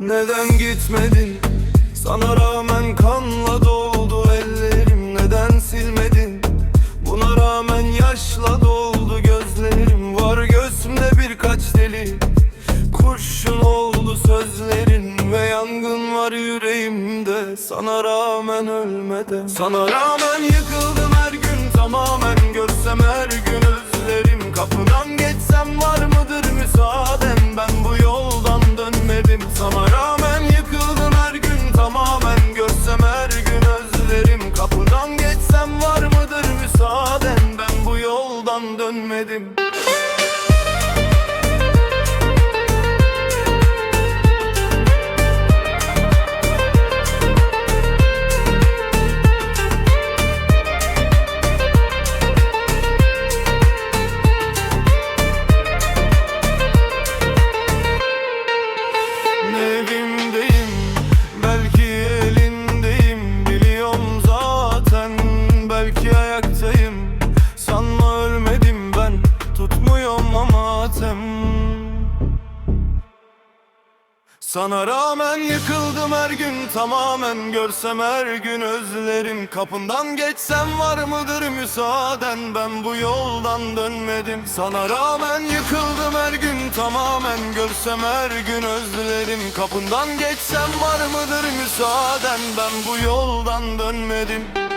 Neden gitmedin? Sana rağmen kanla doldu ellerim Neden silmedin? Buna rağmen yaşla doldu gözlerim Var göğsümde birkaç deli Kurşun oldu sözlerin Ve yangın var yüreğimde Sana rağmen ölmeden Sana rağmen yıkıldım her gün Tamamen görsem her gün özlerim Kapıdan geçsem var mıdır müsaaden Ben bu yoldan dönmedim Sana rağmen yıkıldım her gün Tamamen görsem her gün özlerim Kapıdan geçsem var mıdır müsaaden Ben bu yoldan dönmedim Ne evimdeyim belki elindeyim Biliyorum zaten belki ayaktayım Sanma ölmedim ben tutmuyorum ama tem Sana rağmen yıkıldım her gün tamamen Görsem her gün özlerim Kapından geçsem var mıdır müsaaden Ben bu yoldan dönmedim Sana rağmen yıkıldım her gün tamamen Görsem her gün özlerim Kapından geçsem var mıdır müsaaden Ben bu yoldan dönmedim.